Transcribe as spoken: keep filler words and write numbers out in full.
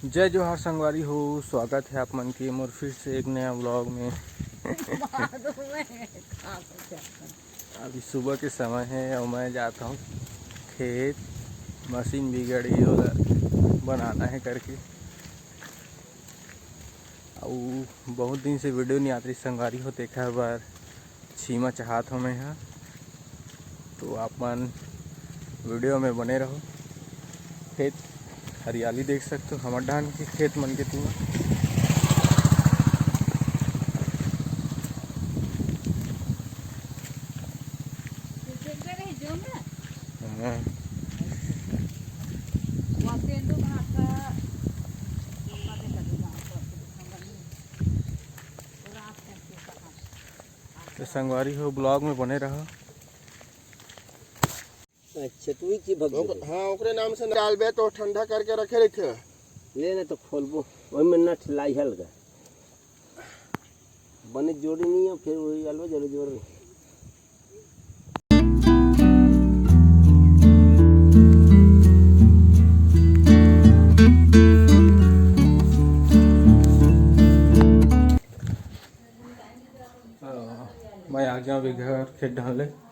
जय जोहार संगवारी हो, स्वागत है आप मन के मोर फिर से एक नया व्लॉग में। अभी सुबह के समय है और मैं जाता हूँ खेत, मशीन बिगड़ गई, ओला बनाना है करके। अउ बहुत दिन से वीडियो नहीं आत रही संगवारी हो, तेखर बर छीमा चाहत हो मैं हा। तो आप मन वीडियो में बने रहो। खेत हरियाली देख सकते हो, हमर धान के खेत मन के तुम। हाँ। तो संगवारी हो, ब्लॉग में बने रहो। अच्छा, तू ही की भग ओक-, हाँ, ओकरे नाम से डालबे तो ठंडा करके रखे रहिथे। ले ना तो खोलबो, ओई में नट लाई हलगा। बने जोड़ी नहीं है, फिर वही अलवा जरूर जोड़ रही। अ, मैं आ गया अभी घर खेत डाले।